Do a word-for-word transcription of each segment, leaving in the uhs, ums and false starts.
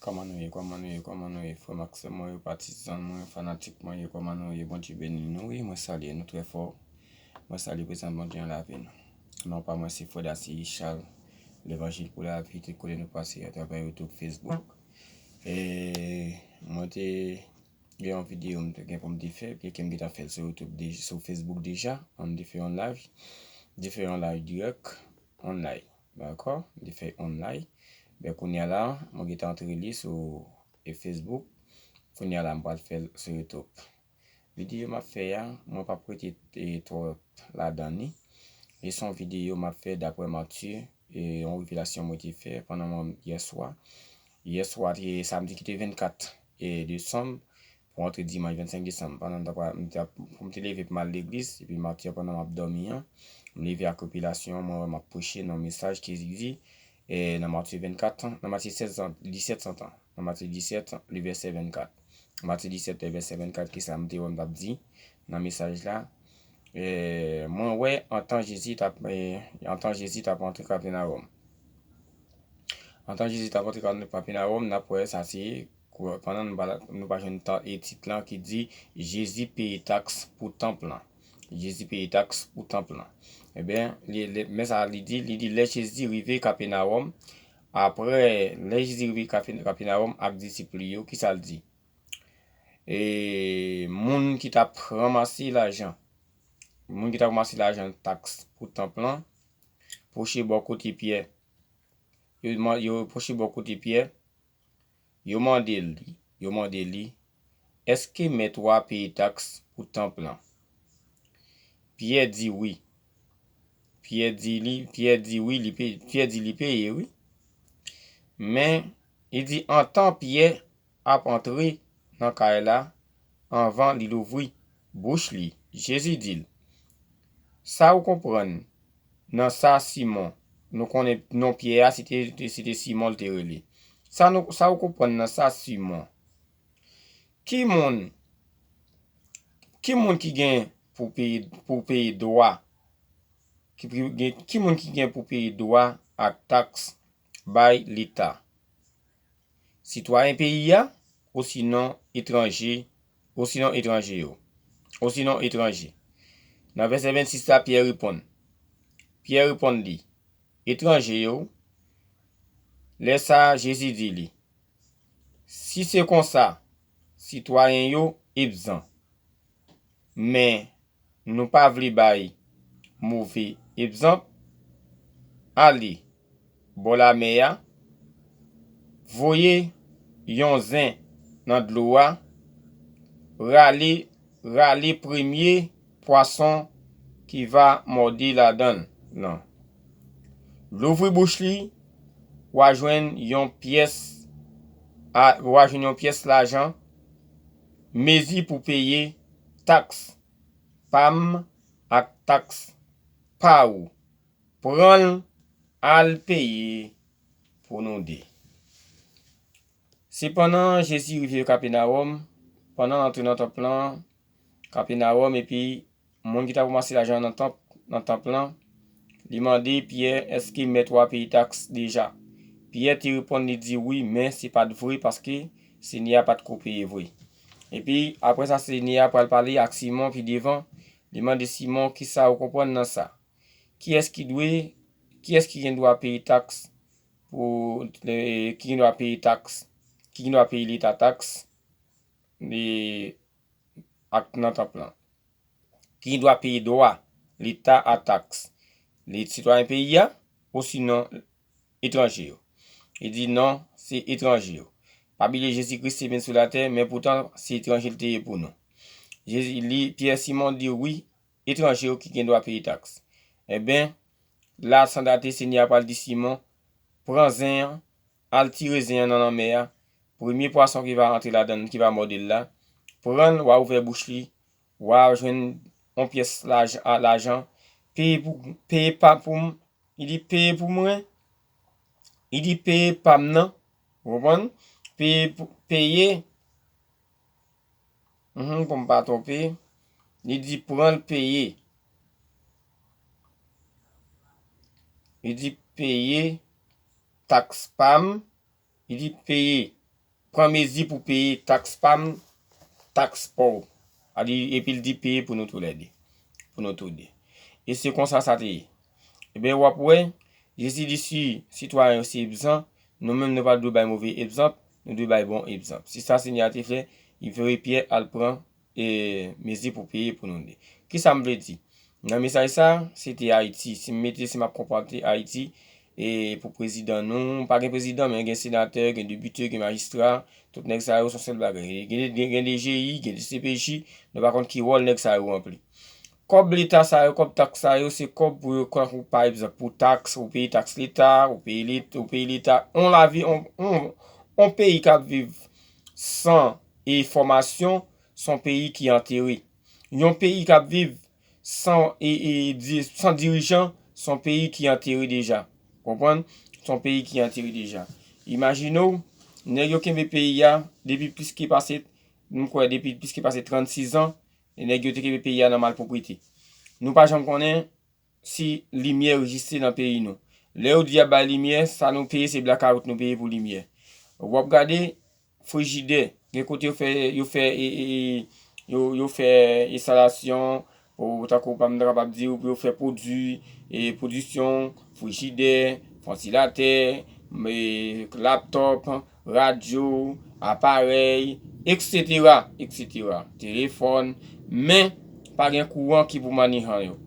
Kòman nou ye, kòman nou ye, kòman nou ye, frè m ak sè mwen yo, patizan mwen, fanatik mwen yo, kòman nou ye? Bondye beni nou, wi, mwen salye nou trè fò. Mwen salye prezans Bondye nan lavi nou. Non pa mwen, se Frè Darcy Richard, Levanjil pou lavi, tout kote nou pase atravè YouTube, Facebook. E mwen te gen yon videyo m te gen pou m te fè, ke m gentan fè l sou YouTube, de- sou Facebook deja, m te fè yon live, m te fè yon live dirèk, online. Dakò? Li fè online. Ben, kounye a la, mwen gentan antre li sou e Facebook. Kounye a la, m pral fè l sou YouTube. Videyo m ap fè a, mwen p ap rete e, twòp ladan li. E se yon videyo m ap fè daprè Matye, e yon revelasyon mwen te fè pandan mwen yèswa. Yèswa te samdi ki te vennkat e, desanm, pou antre dimanch vennsenk desanm. Pandan m t ap, m t ap, pou m te leve pou m al legliz, epi Matye, pandan m ap dòmi an, m leve ak revelasyon, mwen wè m ap preche nan mesaj ki di, e, nan Matye vennkat an, nan Matye sèz an, disèt an, nan Matye disèt, le vèsè vennkat. Matye disèt, le vèsè vennkat, ki sa m te wè m t ap di nan mesaj la? E, mwen wè, antan Jezi t ap, e, antan Jezi t ap antre Kapènawòm. Antan Jezi t ap antre Kapènawòm, n ap wè sa se Kou-, pandan nou pa, nou pa jwenn tan e tit lan ki di Jezi peye taks pou tanp lan. Jezi peye taks pou tanp lan. Ebyen, li, li, men sa li di, li di lè Jezi rive Kapènawòm, apre, lè Jezi rive Kapè-, Kapènawòm ak disip li yo, kisa l di? E moun ki t ap ranmase lajan, moun ki t ap ranmase lajan taks pou tanp lan, pwoche bò kote Pyè. Yo, yo pwoche bò kote Pyè. Yo mande li, yo mande li, èske mèt ou a peye taks pou tanp lan? Pyè di wi. Pyè di li, Pyè di wi, li peye, Pyè di li peye wi. Men, li di antan Pyè ap antre nan kay la, anvan li louvri bouch li, Jezi di l, sa ou konprann nan sa Simon? Nou konnen non Pyè a, se te, se te Simon l te rele. Sa nou, sa ou konprann nan sa Simon? Ki moun, ki moun ki gen pou peye, pou peye dwa? Ki, ki gen, ki moun ki gen pou peye dwa ak taks bay Leta? Sitwayen peyi a, osinon etranje, osinon etranje yo, osinon etranje. Nan vèsè vennsis la, Pyè reponn. Pyè reponn li, etranje yo. Lè sa a, Jezi di li, si se konsa, sitwayen yo egzan. Men nou pa vle bay move egzanp. Ale bò lamè a, voye yon zen nan dlo a, rale, rale premye pwason ki va mòde ladan l lan. Louvri bouch li, w a jwenn yon pyès, a, w a jwenn yon pyès lajan, mezi pou peye taks pa m ak taks pa ou. Pran l, al peye pou nou de. Sepandan, Jezi rive Kapènawòm, pandan l antre nan tanp lan, Kapènawòm, epi moun ki t ap ranmase lajan nan tanp, nan tanp lan, li mande Pyè, èske mèt ou a peye taks deja? Pyè te reponn, li di, wi, men se pa t vre, paske Senyè a pa t ko peye vre. Epi, apre sa, Senyè a pral pale ak Simon pi devan. Li mande Simon, kisa ou konprann nan sa? Kiyès ki dwe, kiyès ki gen dwa peye taks pou, e, ki gen dwa peye taks, ki gen dwa peye Leta taks, e, ak nan tanp lan? Ki gen dwa peye dwa Leta a taks? Li sitwayen peyi a, osinon etranje yo? Li di non, se etranje yo. Pa bliye Jezi Kris te vin sou latè, men poutan se etranje l te ye pou nou. Jezi, li, Pyè, Simon di wi, etranje yo ki gen dwa peye taks. Enben, la san date, Senyè a pral di Simon, pran zen an, al tire zen an nan lanmè a, premye pwason ki va antre ladan l, ki va mòde l la, pran l, w a ouvè bouch li, w a jwenn yon pyès laj-, a, lajan, peye pou, peye pa pou m, li di peye pou mwen, li di peye pa m nan, ou konprann? Peye pou, peye, mhm, pou m pa twonpe, li di pran l peye. Li di peye taks pa m, li di peye pran mezi pou peye taks pa m, taks pa w. A di, epi l di peye pou nou toulède. Pou nou tou de. E se konsa sa te ye. Ebyen, w ap wè, Jezi di si sitwayen yo se egzanp, nou menm nou pa dwe bay move egzanp, nou dwe bay bon egzanp. Se sa Senyè a te fè, li voye Pyè al pran e, mezi pou peye pou nou de. Kisa m vle di? Nan mesaj sa, se te Ayiti. Si m mete, si m ap konpòte Ayiti, e pou prezidan nou, pa gen prezidan, men gen senatè, gen depite, gen majistra, tout nèg sa yo se yon sèl bagay. Gen, gen, gen D G I, gen D C P J, nou pa konn ki wòl nèg sa yo ranpli. Kòb leta sa yo, kòb taks sa yo, se kòb pou yo, kankou pa egzanp, pou taks, ou peye taks leta, ou peye leta, ou peye leta. On lavi, on, on, on peyi k ap viv san e fòmasyon, se yon peyi ki antere. Yon peyi k ap viv san, e, e, di, san dirijan, se yon peyi ki antere deja. Konprann? Se yon peyi ki antere deja. Imajine w, nèg yo kenbe peyi a depi plis ke pase, m kwè depi plis ke pase trannsis an, e nèg yo te kenbe peyi a nan malpwoprete. Nou pa janm konnen si limyè egziste nan peyi nou. Lè yo di y ap bay limyè, sa nou peye se blakawout nou peye pou limyè. W ap gade frijidè, gen kote yo fè, yo fè, e, e, e, yo, yo fè enstalasyon, ou tankou pa m ta kapab di w, pou yo fè pwodui, e, pwodisyon, frijidè, vantilatè, e, laptòp, radyo, aparèy, etsetera, etsetera, telefòn, men pa gen kouran ki pou manihan yo.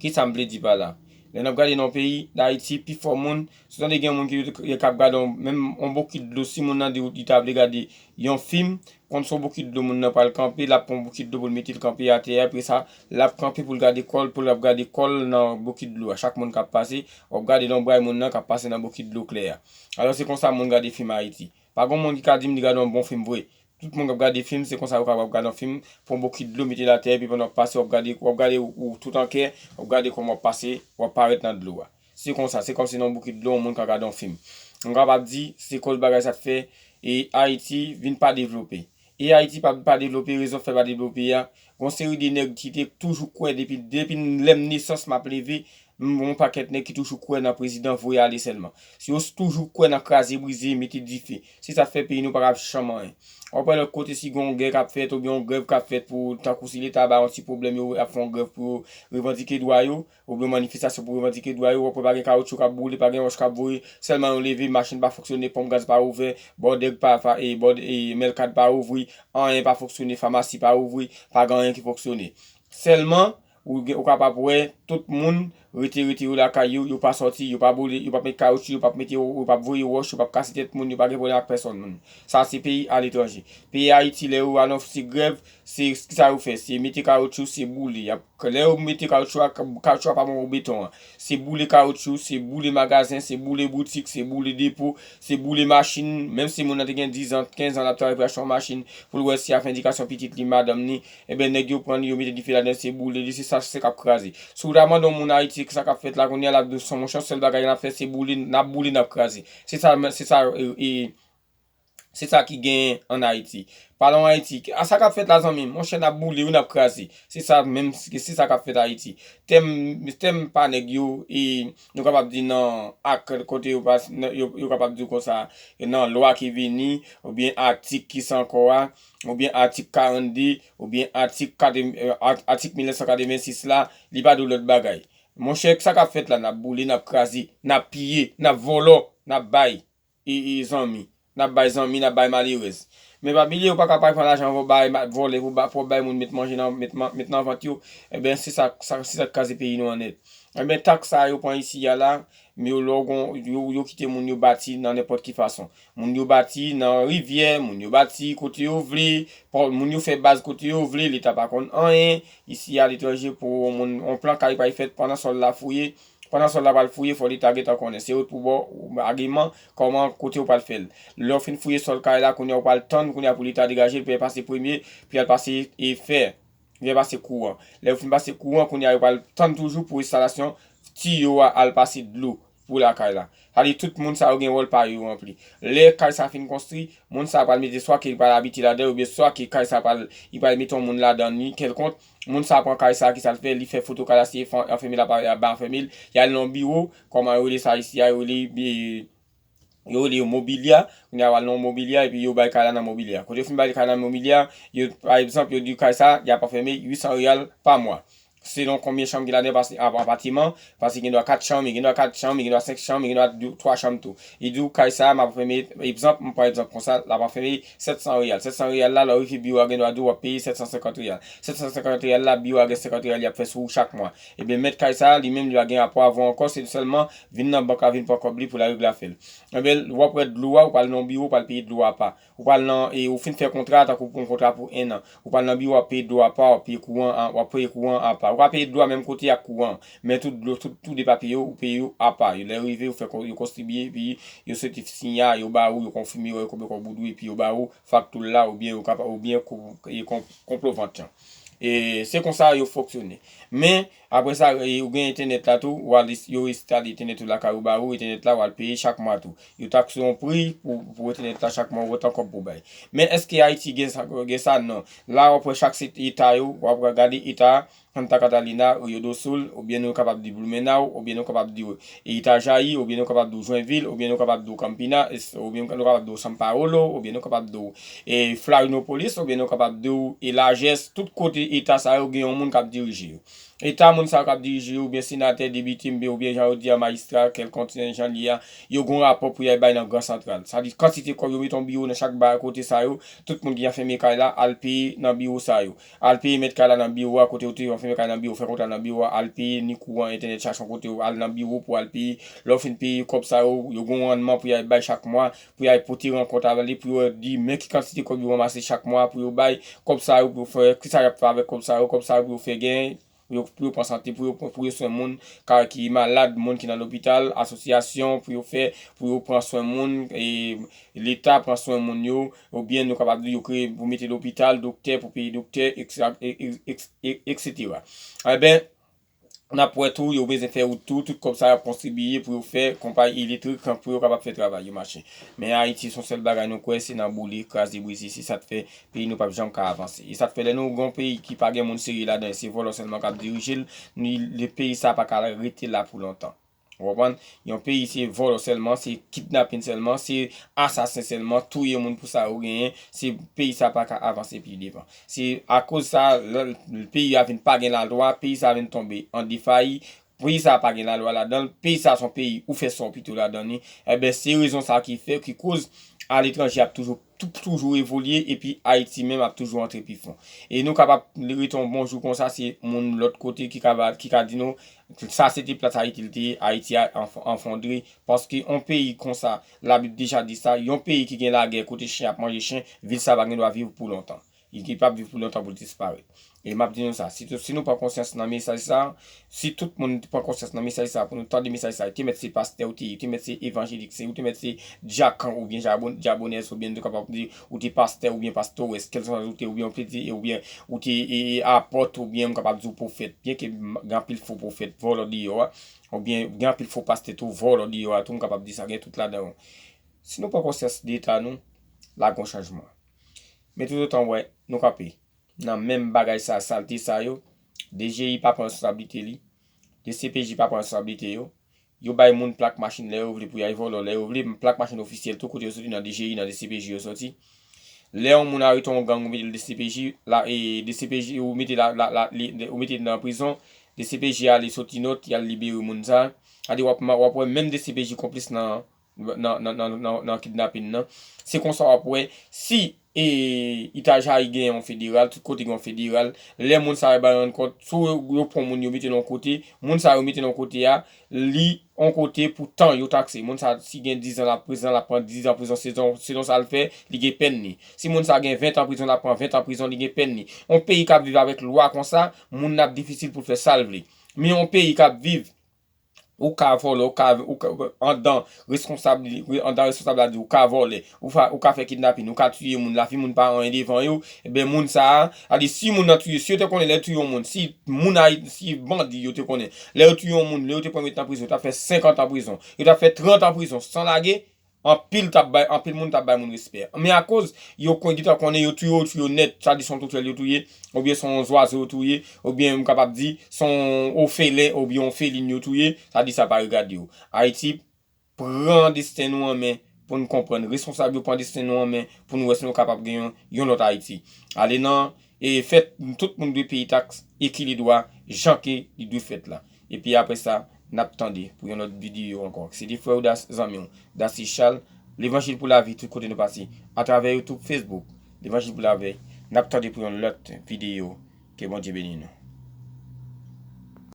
Kisa m vle di pa la? Lè n ap gade nan peyi Dayiti, pifò moun, si w tande gen moun ki, ki ap gade yon, menm yon bokit dlo, si moun nan di w li ta vle gade yon fim, konn se yon bokit dlo moun nan pral kanpe, l ap pran yon bokit dlo pou l mete l kanpe atè a, apre sa, l ap kanpe pou l gade kò l, pou l ap gade kò l nan bokit dlo a. Chak moun k ap pase, w ap gade lonbray moun nan k ap pase nan bokit dlo klè a. Alò, se konsa moun gade fim Ayiti. Pa gen moun ki ka di m li gade yon bon fim vre. Tout moun k ap gade fim, se konsa yo kapab gade yon fim, pran yon bokit dlo, mete l atè, epi pandan w ap pase, w ap gade, w ap gade ou, ou tout an kè, w ap gade kòman w ap pase, w ap parèt nan dlo a. Se konsa, se kòmsi nan yon bokit dlo, yon moun ka gade yon fim. M kapab di, se koz bagay sa k fè, e Ayiti vin pa devlope. E Ayiti pa, pa devlope, rezon k fè pa devlope a, gon seri de nèg ki te toujou kwè depi, depi lè m nesans m ap leve, m, yon pakèt nèg ki toujou kwè nan prezidan voye ale sèlman. Si yo toujou kwè nan kraze brize, mete dife. Se sa k fè peyi nou pa ka janm anyen. W ap wè lòt kote si gen yon gè k ap fèt oubyen yon grèv k ap fèt pou, tankou si leta ba yon ti pwoblèm, yo ap fè yon grèv pou yo revandike dwa yo, oubyen manifestasyon pou revandike dwa yo, w ap wè pa gen kawotchou k ap boule, pa gen wòch k ap voye, sèlman yo leve, machin pa fonksyone, ponp gaz pa ouvè, bòdèg pa, pa, e, bòd-, e, mèlkad pa ouvri, anyen pa fonksyone, famasi pa ouvri, pa gen anyen ki fonksyone. Sèlman, ou gen, ou kapab wè tout moun rete, rete yo lakay yo, yo pa sòti, yo pa boule, yo p ap met kawotchou, yo p ap mete, yo p ap voye wòch, yo p ap kase tèt moun, yo pa gen pwoblèm ak pèsòn moun. Sa se peyi aletranje. Peyi Ayiti, lè yo anonse grèv, se kisa yo fè? Se mete kawotchou, se boule. Y ap, lè yo mete kawotchou a, kawotchou a pa bon pou beton an. Se boule kawotchou, se boule magazen, se boule boutik, se boule depo, se boule machin. Menm si moun nan te gen diz an, kenz an, l ap travay pou l achte yon machin, pou l wè si y a fè endikasyon pitit li, madanm ni, ebyen, nèg yo pran li, yo mete dife ladan, se boule li, se sa, se k ap kraze. Si w ta mande yon moun Ayiti, sa k ap fèt la, kounye a, l ap di w, monchè, sèl bagay n ap fè, se boule, n ap boule, n ap kraze. Se sa, se sa, e, e, se sa ki genyen ann Ayiti. Palan Ayiti, a sa k ap fèt la, zanmi m, monchè, n ap boule, wi, n ap kraze. Se sa menm, se sa k ap fèt Ayiti. Tèm, tèm pa nèg yo, e, nou kapab di nan ak kote yo pas, nan, yo, yo kapab di w konsa, nan lwa ki vini, oubyen atik ki sa ankò a, oubyen atik karannde, oubyen atik kat, e, at-, atik mil nèf san katrevensis la, li pa di w lòt bagay. Monchè, sa k ap fèt la, n ap boule, n ap kraze, n ap piye, n ap vòlò, n ap bay, e, e, zanmi. N ap bay zanmi, n ap bay malerèz. Men pa bliye, ou pa ka pa pran lajan pou bay, ma-, vòlè, pou ba, pou bay moun met manje nan, met man-, met nan vant yo. Ebyen, se sa, sa, se sa k kraze peyi nou an nèt. Ebyen, taks sa yo pran isi a la, men yo lè w gon, yo, yo kite moun yo bati nan nenpòt ki fason. Moun yo bati nan rivyè, moun yo bati kote yo vle, pò-, moun yo fè baz kote yo vle, leta pa konn anyen. Isi a letranje pou yon moun, yon plan kay pral fèt pandan sòl la fouye. Pandan sòl la pral fouye, fò leta gentan konnen. Se yo pou ba w agiman kòman, kote yo pral fè l. Lè w fin fouye sòl kay la, kounye a w pral tann, kounye a pou leta degaje l, pou l pase premye, pou y al pase e fè. Li pase kouran. Lè yo fin pase kouran, kounye a yo pral tann toujou pou enstalasyon tiyo a al pase dlo pou lakay la. Sa vle di tout moun sa yo gen wòl pa yo ranpli. Lè kay sa fin konstwi, moun sa pral mete swa ke li pral abite ladan l, oubyen swa ke kay sa pral, li pral mete yon moun ladan li kèlkonk. Moun sa pran kay sa, kisa l fè? Li fè foto kay la, si e anfèmen l ap anfèmen l. Y al nan yon biwo, kòman yo rele sa isi a, yo rele, e, yo rele yo mobilya, kounye a w al nan yon mobilya, epi yo bay kay la nan mobilya. Kote yo fin bay kay la nan mobilya, yo, pa egzanp, yo di kay sa, y ap fè m uit san reyal pa mwa. Selon konbyen chanm ki ladan, paske ap-, apatiman, paske gen dwa kat chanm, gen dwa kat chanm, gen dwa senk chanm, gen dwa twa chanm tou. Li di w kay sa, m ap fè m, egzanp, m pran egzanp konsa, l ap fè m sèt san reyal. Sèt san reyal la, lè w rive biwo a, gen dwa di w ap peye sèt san senkant reyal. Sèt san senkant reyal la, biwo a gen senkant reyal y ap fè sou ou chak mwa. Ebyen, mèt kay sa, li menm, li pa gen rapò avè w ankò, se sèlman vin nan bank la, vin pran kòb li pou l al regle afè l. Ebyen, w ap wè dlo a, ou pral nan yon biwo, ou pral peye dlo a apa. Ou pral nan, e, ou fin fè kontra, tankou pou yon kontra pou en an. Ou pral nan biwo, w ap peye dlo apa, w ap peye kouran, a, w ap peye kouran apa. Ou ka peye dlo a menm kote ak kouran. Men tout dlo, tout, tout de papye yo, ou peye yo apa. Yo lè rive, yo fè kon-, yo kontribye, epi yo soti siy a, yo ba ou, yo konfime, yo konbyen kòb ou dwe, epi yo ba ou fakti w la, oubyen yo kapa-, oubyen ko-, e kon-, konplo vant lan. E se konsa yo fonksyone. Men, apre sa, e, ou gen entènèt la tou, w al, yo enstale entènèt ou lakay ou ba ou, entènèt la, w al peye chak mwa tou. Yo takse yon pri pou, pou entènèt la chak mwa, ou gen tan kòb pou bay. Men èske Ayiti gen sa, gen sa? Non. La, w ap wè chak se eta yo, w ap gade eta Santa Catalina, Rio do Sul, oubyen nou kapab di Blumenau, oubyen nou kapab di Itajaí, oubyen nou kapab di Joinville, oubyen nou kapab di Campinas, oubyen nou kapab di São Paulo, oubyen nou kapab di, e, Florianópolis, oubyen nou kapab di, e, Lages, tout kote eta sa yo gen yon moun k ap dirije yo. Eta moun sa yo k ap dirije yo, oubyen senatè, depite, oubyen jan yo di a, majistra, kèlkonk jan li ye a, yo gen yon rapò pou y al bay nan Gran Santral. Sa di kantite kòb yo mete yon biwo nan chak ba kote sa yo, tout moun ki anfèmen kay la, al peye nan biwo sa yo. Al peye mèt kay la nan biwo a, kote yo te anfèmen kay nan biwo, fè kontra nan biwo a, al peye ni kouran, entènèt, chache yon kote, al nan biwo pou al peye. Lè w fin peye kòb sa yo, yo gen yon rannman pou y al bay chak mwa, pou y al pote rankont avè li, pou yo di men ki kantite kòb yo ranmase chak mwa, pou yo bay kòb sa yo, pou yo fè, kisa y ap fè avèk kòb sa yo, kòb sa yo pou yo fè gen, pou yo, pou yo pran sante, pou yo, pou yo swen moun ka, ki malad, moun ki nan lopital, asosyasyon, pou yo fè, pou yo pran swen moun, e, Leta pran swen moun yo, oubyen nou kapab di yo kreye pou mete lopital, doktè, pou peye doktè, etsetera, e, e, e, e, etsetera. Enben, n ap wè tou, yo bezwen fè wout tou, tout kòb sa yo ap kontribye pou yo fè konpayi elektrik, pou yo kapab fè travay yo mache. Men Ayiti, se yon sèl bagay nou kwè, se nan boule, kraze, brize, se sa k fè peyi nou p ap janm ka avanse. E sa k fè lè nou gen yon peyi ki pa gen moun serye ladan, e se vòlò sèlman k ap dirije l, ni, le peyi sa pa ka rete la pou lontan. Ou konprann? Yon peyi se vòlò sèlman, se kidnapin sèlman, se asasen sèlman, touye moun pou sa yo genyen, se peyi sa pa ka avanse pi devan. Se akoz sa, lè, peyi a vin pa gen lalwa, peyi sa vin tonbe an defayi, peyi sa pa gen lalwa ladan l, peyi sa se yon peyi ou fè sa w pito ladan li. Enben, se rezon sa ki fè, ki koz aletranje ap toujou, tou-, toujou evolye, epi Ayiti menm ap toujou antre pi fon. E nou kapab rete yon bon jou konsa, se moun lòt kote ki ka ba, ki ka di nou, sa se te plas Ayiti l te ye, Ayiti a anf-, anfondre, paske yon peyi konsa, Labib deja di sa, yon peyi ki gen lagè kote chen ap manje chen, vil sa pa gen dwa viv pou lontan. Li p ap viv pou lontan pou l disparèt. E m ap di nou sa, si, si nou pran konsyans nan mesaj sa, si tout moun pran konsyans nan mesaj sa, pou nou tande mesaj sa, te mèt se pastè ou te ye, te mèt se evanjelik, se, ou te mèt se dyakan oubyen djabon-, djabonès, oubyen nou kapab di, ou te pastè oubyen pastores, kèlswa ou te, oubyen ou te di, oubyen ou te, e, e, apòt, oubyen m kapab di w pwofèt, byenke m, gen anpil fo pwofèt, vòlò deyò a, oubyen gen anpil fo pastè tou, vòlò deyò a tou, m kapab di sa, gen tout ladan yo. Si nou pran konsyans de eta nou, la gen yon chanjman. Men toutotan w wè nou kanpe nan menm bagay sa, salte sa yo, D G I pa pran responsablite li, D C P J pa pran responsablite yo, yo bay moun plak machin lè yo vle pou y al vòlò, lè yo vle, plak machin ofisyèl tou kote yo soti nan D G I, nan D C P J yo soti. Lè yon moun arete yon gang, ou mete l D C P J, la, e, D C P J, ou mete la, la, la, li, ou mete l nan prizon, D C P J ale soti nòt, y al libere moun sa. Sa di w ap, w ap wè menm D C P J konplis nan, nan, nan, nan, nan, nan kidnapin nan. Se konsa w ap wè, si, e, Itajaí gen yon federal, tout kote gen yon federal, lè moun sa yo bay rann kont, sou yo, yo pran moun yo mete nan yon kote, moun sa yo mete nan yon kote a, li yon kote pou tan yo takse. Moun sa, si gen diz an, l ap prizon, l ap pran diz an prizon, selon, selon sa l fè, li gen pèn li. Si moun sa gen ven tan prizon, l ap pran ven tan prizon, li gen pèn li. Yon peyi k ap viv avèk lwa konsa, moun nan ap difisil pou l fè sa l vle. Men yon peyi k ap viv ou ka vòlè, ou ka, ou ka, anndan reskonsab, anndan reskonsab la di ou ka vòlè, ou fa, ou ka fè kidnapin, ou ka tiye moun, lavi moun pa anyen devan yo, ebyen moun sa a, sa di si moun nan tiye, si yo te konnen lè yo tiye yon moun, si moun a, si bandi yo te konnen, lè yo tiye yon moun, lè yo te pran met nan prizon, yo t ap fè senkant an prizon, yo t ap fè trant an prizon, san lage, anpil t ap bay, anpil moun t ap bay moun respè. Men akoz yo kon, gentan konnen yo tiye, yo tiye yo nèt, sa di se yon toutèl yo touye, oubyen se yon zwazo yo touye, oubyen m kapab di se yon ofelen oubyen yon felin yo touye, sa di sa pa regade yo. Ayiti, pran desten nou an men, pou n konprann. Responsab yo pran desten nou an men, pou n wè si nou kapab gen yon, yon lòt Ayiti. Ale nan, e fèt, tout moun dwe peye taks e ki li dwa, jan ke li dwe fèt la. Epi apre sa, n ap tande pou yon lòt videyo ankò. Se te frè w Das, zanmi w, Dasi Charles, Levanjil pou Lavi, tout kote nou pase, atravè YouTube, Facebook, Levanjil pou Lavi, n ap tande pou yon lòt videyo. Ke Bondye beni nou.